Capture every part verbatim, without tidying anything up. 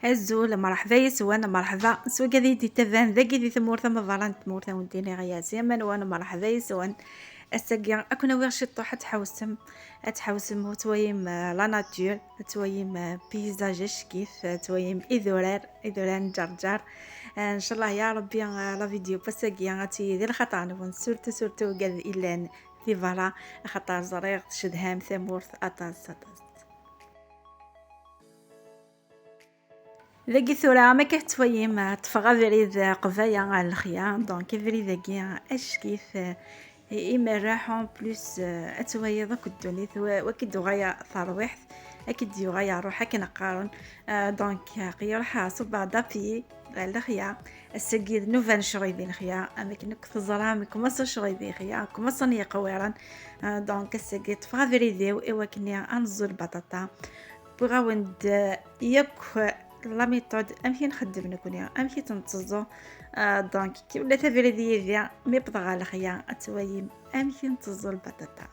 Azul, merḥba yes-wen, merḥba s wigad i d-ittaban dagi di tmurt amaḍalan n tmurt, a wen-d-iniɣ yes-wen, merḥba yes-wen. Ass-agi, ad ken-awiɣ ciṭṭuḥ ad tḥewsem, ad tḥewsem, ad twayim, eh, la nature, ad twayim, eh, paysage acek-it, ad twayim idurar, idurar n Ǧerǧer. Eh, ncallah ya Rebbi, eh, la vidéo n wass-agi ad tili di lxaṭer-nwen, surtout, surtout wigad illan di berra, axaṭer ẓriɣ tcedham tamurt aṭas, aṭas. Dagi tura, ma akka tettwayim, ṭṭfeɣ abrid qbaya ar lexya, donc abrid-agi acek-it, eh, imerreḥ, en plus, eh, ad twayiḍ akk ddunit, wa-, wa k-id-uɣal terwiḥt, ad k-id-yuɣal ṛṛuḥ akken qqaren. Eh, donc, eh, aql-i ruḥeɣ ṣubbeɣ d'appui ar lexya. Ass-agi d nnuba n ccɣel di lexya, am akken akk teẓram, kmaṣen ccɣel di lexya, kmaṣen yiqwiren. Eh, donc, ass-agi ṭṭfeɣ abrid-iw i wakken ad neẓẓu lbaṭaṭa. Wwiɣ-awen-d, eh, yakk la méthode amek i nxeddem nekni, amek i tt-netteẓẓu. Ah, donc, kemmlet abrid yid-i, mi wwḍeɣ ɣer lexya, ad twayim amek i netteẓẓu lbaṭaṭa.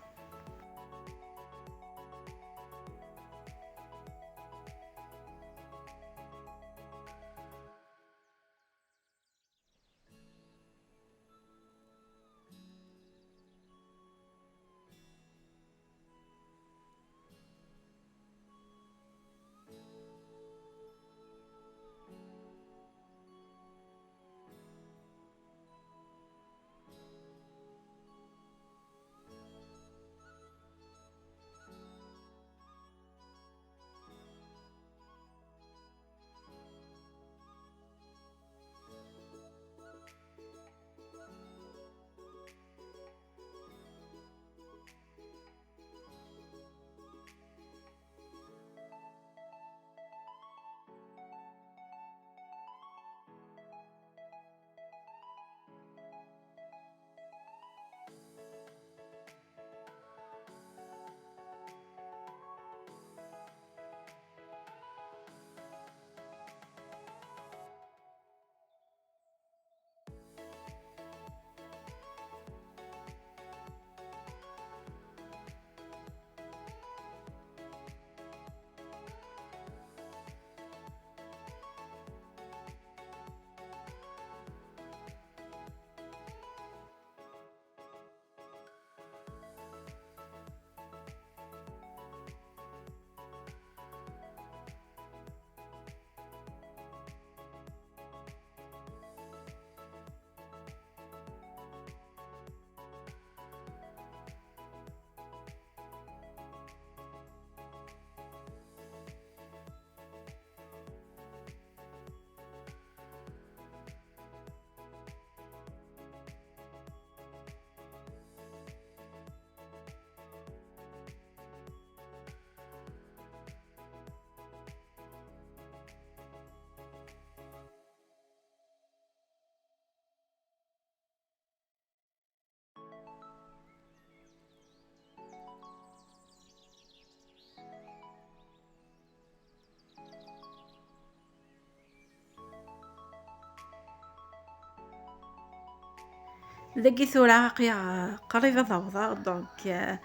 Dagi tura aql-aɣ qrib ad awḍeɣ, donc, euh,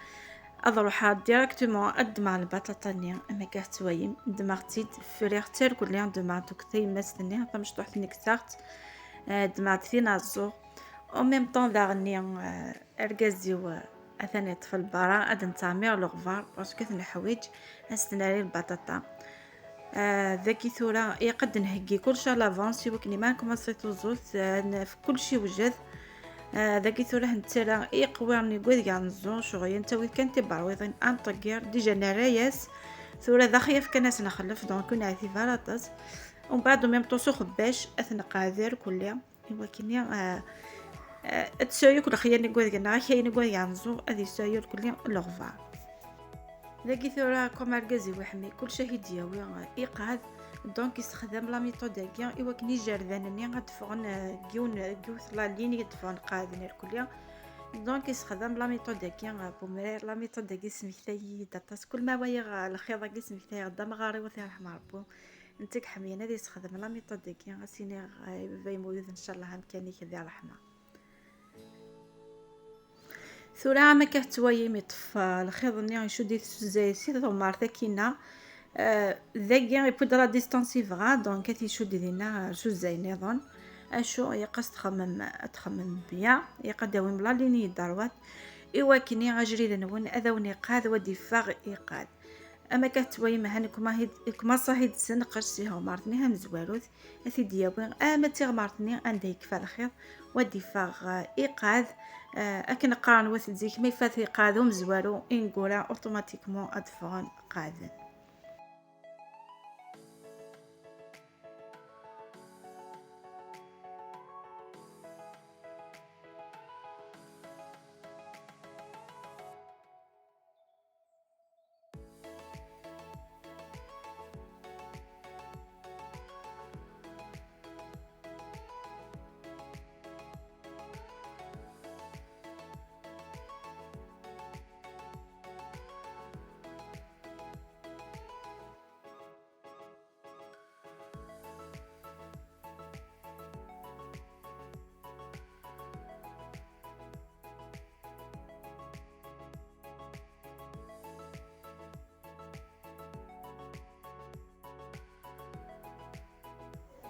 ad ruḥeɣ directement ad ddmeɣ lbaṭaṭa-nni, am akka tettwayim, ddmeɣ-tt-id, friɣ-tt irkelli, ddmeɣ-d akk tayemmast-nni, tamecṭuḥt-nni kkseɣ-tt, euh, ddmeɣ-d tinaẓuɣ. En même temps daɣen-nni, euh, argaz-iw, euh, atan yeṭṭef lbara, ad nteɛmir leɣbar, parce que ad t-neḥwiǧ, ad s-t-nerr i lbaṭaṭa. Ah, dagi tura, ilaq ad d-nheggi kullec à l'avance, i wakken mi ara nkumaṣi tuẓut, ah, naf kullec iwjed. Ah, dagi tura, ad nettarra i iqwiren n wadeg ara neẓẓu, ccɣel, ad nettawi kan tiberwiḍin, ad nṭeggir, déjà nerra-yas. Tura d axyaf kan ad s-nexlef, donc ur neɛtib ara aṭas. Umbeɛd, en même temps, s uxebbac, ad t-nqeɛɛed irkelli. I wakken, ah, ah, ad tesɛu yakk lexyal n igerdan, neɣ akayad n igerdan ad yesɛu irkelli leɣbar. Dagi tura, comme argaz-iw iḥemmel kullec ad t-id-yawi, ah, iqeɛɛed, donc yessexdam la méthode-agi i wakken ijerdan-nni ad d-ffɣen, ah, deg yiwen, deg yiwet la ligne i d-ffɣen qeɛɛden irkelli. Donc yessexdam la méthode-agi, ah, n umrar, la méthode-agi tesmektay-iyi-d aṭas. Kul ma walaɣ, ah, lxiḍ-agi, yesmektay-iyi-d amɣar-iw, ad t-yerḥem Rebbi. Netta i iḥemmlen ad yessexdem la méthode-agi, ad s-iniɣ, eh, i baba Yemmud, ncallah, amkan-ik di ṛṛeḥma. Tura, am akka tettwayim, iṭṭef, eh, lxiḍ-nni, icudd-it s uzzayed si tɣemmart akkinna. Ah, dagi, yewwi-d la distance yebɣa, donc ad t-icudd dinna ɣer s uzay nniḍen. Acu, ilaq ad txemmem, ad txemmem bien, ilaq ad d-tawim la ligne droite. I wakken ajrid-nwen ad awen-iqad, wa d-iffeɣ iqad. Ama akka tettwayem, ha nekk ma hi-, nekk ma ṣaḥi d-senqec si tɣmert-nni amezwarut, ad t-id-yawi, ama d tiɣmert-nni anda yekfa lxiḍ, wa d-iffeɣ, ah, iqad. Ah, akken qqaren wat zik, ma ifat iqad umezwaru, ineggura automatiquement ad d-ffɣen qaden.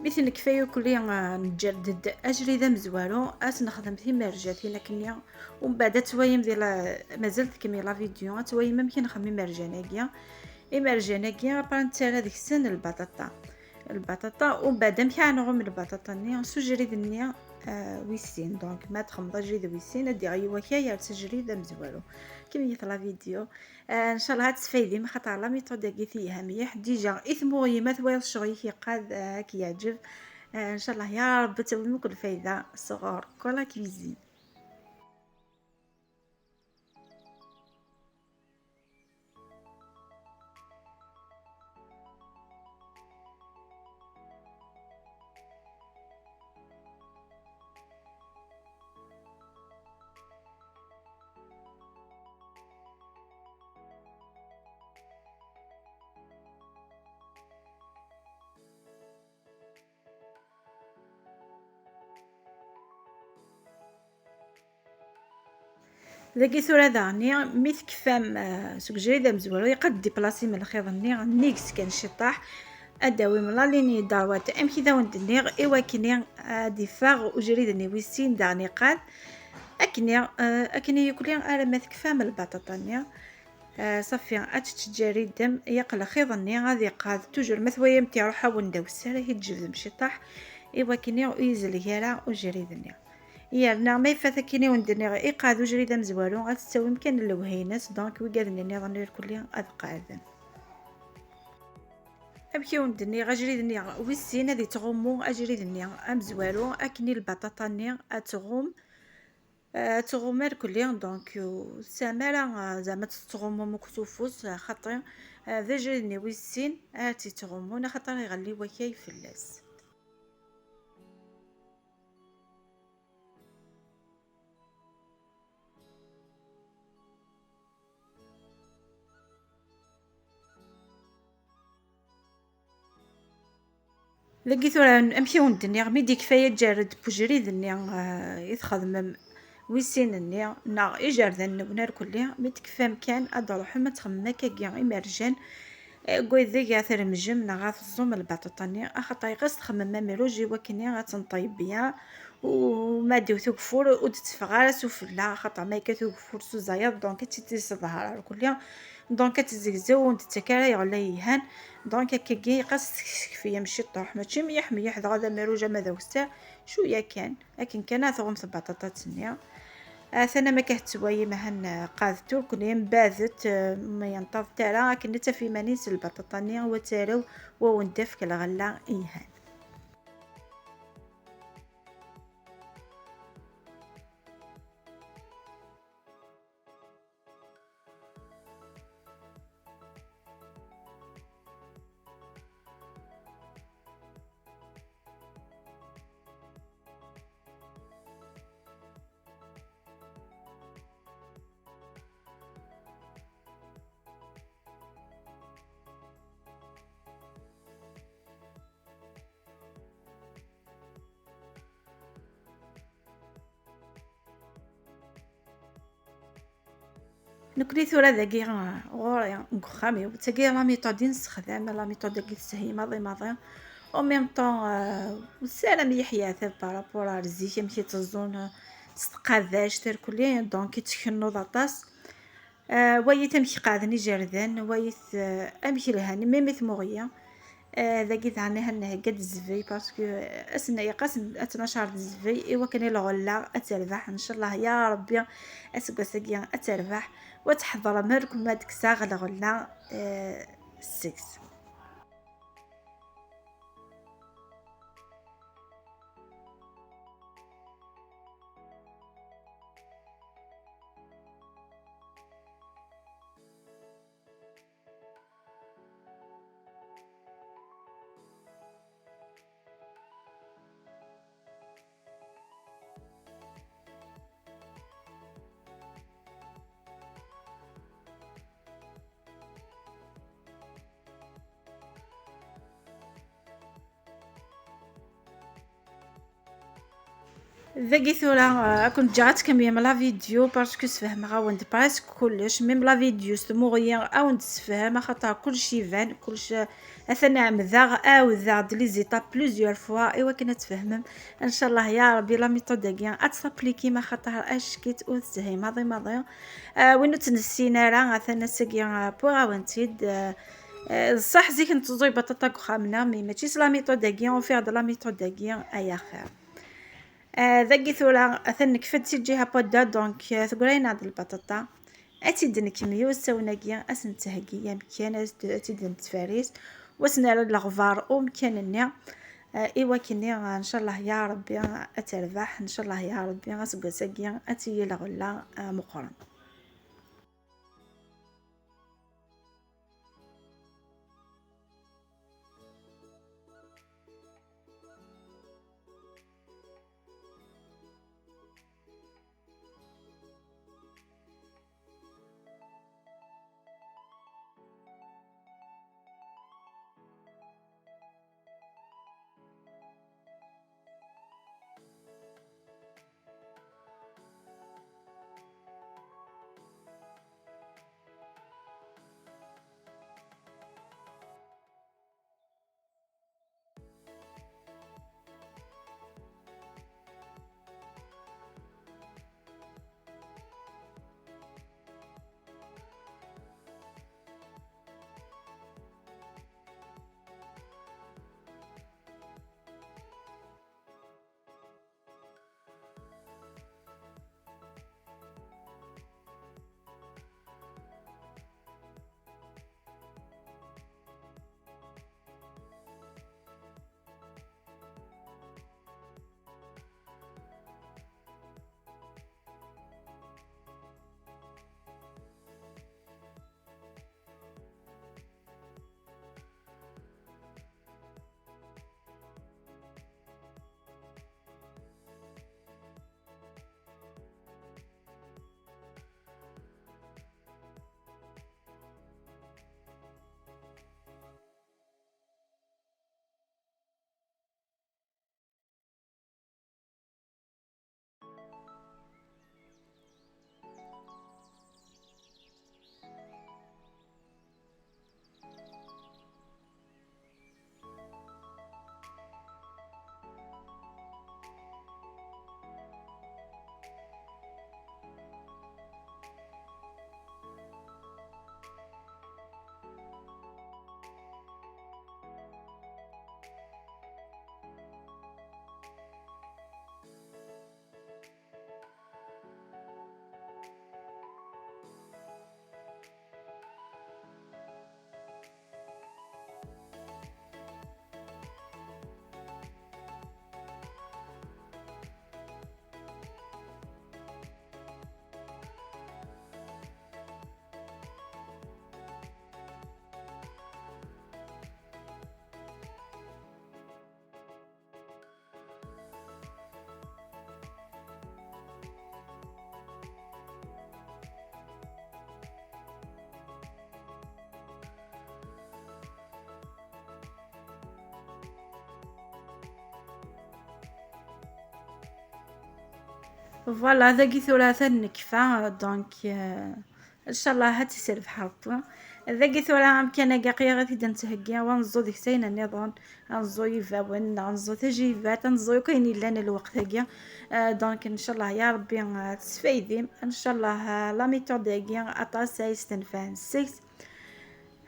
Mi t-nekfa yakk, ah, neǧǧer-d ajrid amezwaru, ad s-nexdem timerjatin akkenni, umbeɛd ad twayem di la, mazal tkemmel la vidéo, ad twayem amek i nxeddem imerjan-agi. Imerjan-agi, après nettarra deg-sen lbaṭaṭa. Lbaṭaṭa, umbeɛd amek ara nɣum lbaṭaṭa-nni s ujrid-nni, ah, wis sin. Donc, ma txedmeḍ ajrid wis sin, ad d-iɣli wakay ar s ajrid amezwaru. Kemmlet la vidéo. Ah, ncallah ad tesfaydim, xaṭer la méthode-agi telha mliḥ. Déjà, i tmuɣli ma twalaḍ ccɣel-ik iqad, ah, ad k-yeɛǧeb. Ah, ncallah ya Rebbi ad tawim akk lfayda sɣur Kola Cuisine. Dagi tura daɣen, mi tekfam, eh, seg ujrid amezwaru, ilaq ad d-diplasim lxiḍ-nni nnig-s kan ciṭṭaḥ, ad d-tawim la ligne droite, amek i d awen-d-nniɣ, i wakken ad d-iffeɣ ujrid-nni wis sin daɣen iqad, akken, eh, akken yakk alamma tekfam lbaṭaṭa-nni. Ah, ṣafi, ad tettǧerridem, ilaq lxiḍ-nni ad iqad. Toujours ma twayam-t iruḥ-awen d awessar, ad t-id-tjebdem ciṭṭaḥ, i wakken ur yezlig ara ujrid-nni. Yerna ma ifat akken i wen-d-nniɣ iqad ujrid amezwaru, ad tettawim kan lewhi-ines, donc wigaden-nniḍen irkelli ad qaden. Amek i wen-d-nniɣ, ajrid-nni wis sin ad ittɣummu ajrid-nni amezwaru, akken i lbaṭaṭa-nni ad tɣum. Ah, ad tɣum irkelli, donc, ur tesɛam ara, ah, zeɛma ad tettɣummum akk s ufus, ah, xaṭi, ah, d ajrid-nni wis sin ara tt-ittɣummun, axaṭer iɣelli wakay fell-as. Dagi tura, amek i wen-d-nniɣ, mi d-ikfa ajerred n wejrid-nni, eh, i txedmem wis sin-nni, neɣ ijerdan-nwen irkelli, mi d-tekfam kan, ad d-truḥem ad txemmem akkagi imerjan, eh, deg wadeg ad tremjem neɣ ad teẓẓum lbaṭaṭa-nni, axaṭer ɣas txemmem amruj i wakken ad tenṭeyyeb bien, u ma d-iwet ugeffur ur d-teffeɣ ara sufella, axaṭer ma yekkat ugeffur s uzayaḍ, donc ad tt-id-tesseḍher irkelli. Donc ad tezzegzew, ur nettak ara iɣella yelhan. Donc akkagi ɣas tekfem ciṭṭaḥ, mačči mliḥ mliḥ dɣa d amerruj ama d awessar, cwiya kan, akken kan ad tɣum tbaṭaṭat-nni. Atan am akka tettwayem, ahan, eh, qadet irkelli, mbaɛdet, eh, ma yenṭaḍet ara, akken ad taf iman-is lbaṭaṭa-nni, wa taraw, wa wen-d-tefk lɣella yelhan. Nekkni tura dagi, ah, ɣur-i, deg uxxam-iw, d tagi la méthode i nessexdam, la méthode-agi teshel maḍi maḍi. En même temps, ah, ur nessaram Yeḥya Attab par rapport ar zik, amek i tteẓẓun, ah, s tqabact irkelli, donc i tkennuḍ aṭas. Ah, wayit amek qeɛden ijerden, wayit, ah, amek lhan, même i tmuɣi. Ah, dagi daɣen i nhegga-d zzbey, parce que, ah, ass-nni yeqqas ad tnacar d zzbey, i wakken i lɣella ad terbeḥ, ncallah ya Rebbi, aseggas-agi ad terbeḥ, wa tḥeḍrem ar kum ad kkseɣ lɣella, ah, seg-s. Dagi tura, eh, ad ken-ǧǧeɣ ad tkemmlem la vidéo, parce que sfehmeɣ-awen-d presque kullec, même la vidéo s tmuɣi ad awen-d-tessefhem, axaṭer kullec iban, kullec, eh, atan ɛemmdeɣ, ɛawdeɣ-d les étapes plusieurs fois i wakken ad tfehmem. Ncallah ya Rebbi, la méthode-agi ad tt-tapplikim, axaṭer ack-itt ur teshel maḍi maḍi. Eh, win ur tt-nessin ara, atan ass-agi, eh, wwiɣ-awen-tt-id, eh, eh, d ṣṣeḥ zik netteẓẓuy baṭaṭa deg uxxam-nneɣ, mais mačči s la méthode-agi, ufiɣ-d la méthode-agi ay axir. Ah, dagi tura, atan nekfa-d si lǧiha n wadda, donc, ah, teggra-yaɣ-d lbaṭaṭa. Ad tt-id-nekmel i usawen-agi, ad s-nettheggi amkan, ad s-, ad tt-id-nettferris, wa s-nerra leɣbar i umkan-nni, ah, i wakken, ah, ncallah ya Rebbi, ah, ad terbeḥ, ncallah ya Rebbi, aseggas-agi ad tili lɣella, ah, meqqren. Voilà, dagi tura atan nekfa, donc, euh, Ncallah ad tt-iserbeḥ Rebbi. Dagi tura amkan-agi aql-aɣ ad t-id-nettheggi, wa neẓẓu deg-s ayen nniḍen, ad neẓẓu ibawen, neɣ neẓẓu tajibat, ad neẓẓu akk ayen yellan lweqt-agi. Euh, donc ncallah ya Rebbi, euh, tesfaydim. Ncallah, euh, la méthode-agi aṭas ay stenfan seg-s.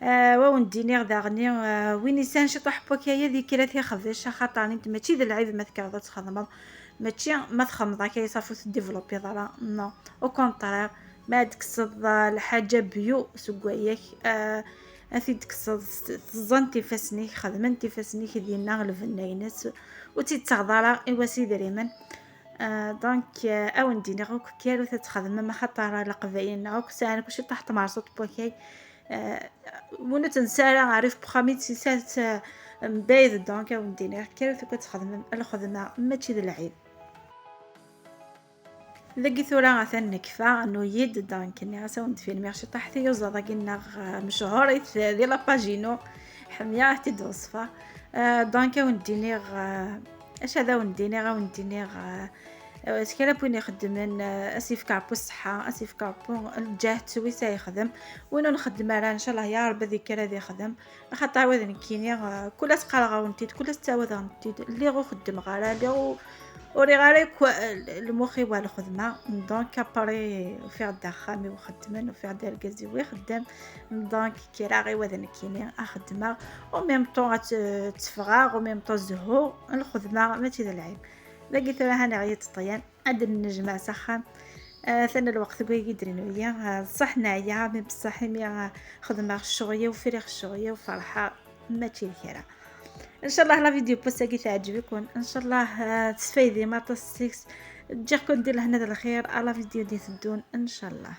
Euh, wa wen-d-iniɣ daɣni, euh, win yesɛan ciṭuḥ n wakayad yekker ad t-ixbec, axaṭer nit mačči d lɛib ma tekkreḍ ad txedmeḍ, mačči ma txedmeḍ akka ṣafi ur teddivlupiḍ ara, non, au contraire, ma ad tekkseḍ, euh, lḥaǧa bio seg waya-k, euh, ad t-id-tekkseḍ s-, teẓẓant ifassen-ik, xedment ifassen-ik dinna lbenna-ines, ur tt-id-tettaɣeḍ ara i was idrimen. Euh, donc, euh, a wen-d-iniɣ akk kkarut ad txedmem, axaṭer Leqbayel-nneɣ akk sɛan akk ciṭuḥ n tmerṣut n wakay. Euh, win ur tensi ara, rrif n uxxam i tt-isat, euh, mbayd, donc a wen-d-iniɣ kkarut akk ad txedmem lxedma, mačči d lɛib. Dagi tura atan nekfa, nuyi-d, donc nniɣ-as a wen-d-filmiɣ ciṭuḥ tiyuzaḍ-agi-nneɣ, euh, mechurit di la page-inu, ḥemya ad t-id-weṣfa. Euh, donc a wen-d-iniɣ, euh, acu ad wen-d-iniɣ, a wen-d-iniɣ, euh, euh, s kra n win ixeddmen, euh, ad s-yefk Rebbi ṣṣeḥḥa, ad s-yefk Rebbi lǧehd s wis ay yexdem. Win ur nxeddem ara, ncallah ya Rebbi ad yekker ad ixdem. Axaṭer wa d nekkini, euh, kul ass qqareɣ-awen-t-id, kul ass ttawadeɣ-t-id, lliɣ ur xeddmeɣ ara, lliɣ ur, ur rriɣ ara akk, euh, lmux-iw ar lxedma. Donc après ufiɣ-d axxam-iw xeddmen, ufiɣ-d argaz-iw ixeddem. Donc kkreɣ i wa d nekkini ad xeddmeɣ, au même temps ad t-, tteffɣeɣ, au même temps zehhuɣ, lxedma mačči d lɛib. Dagi tura ḥaneɣ yiṭeṭṭyan, ad d-nnejmaɛ s axxam. Ah, atan lweqt deg wayagi d-rennuya. Ah, ṣṣeḥ neɛya, mi beṣṣeḥ imi, ah, xedmeɣ ccɣel-iw, friɣ ccɣel-iw, ferḥeɣ, mačči d kra. Ncallah la vidéo n wass-agi teɛǧeb-iken, ncallah, ah, tesfaydim aṭas seg-s. Ǧǧiɣ-ken di lehna d lxir, à la vidéo d-iteddun, ncallah.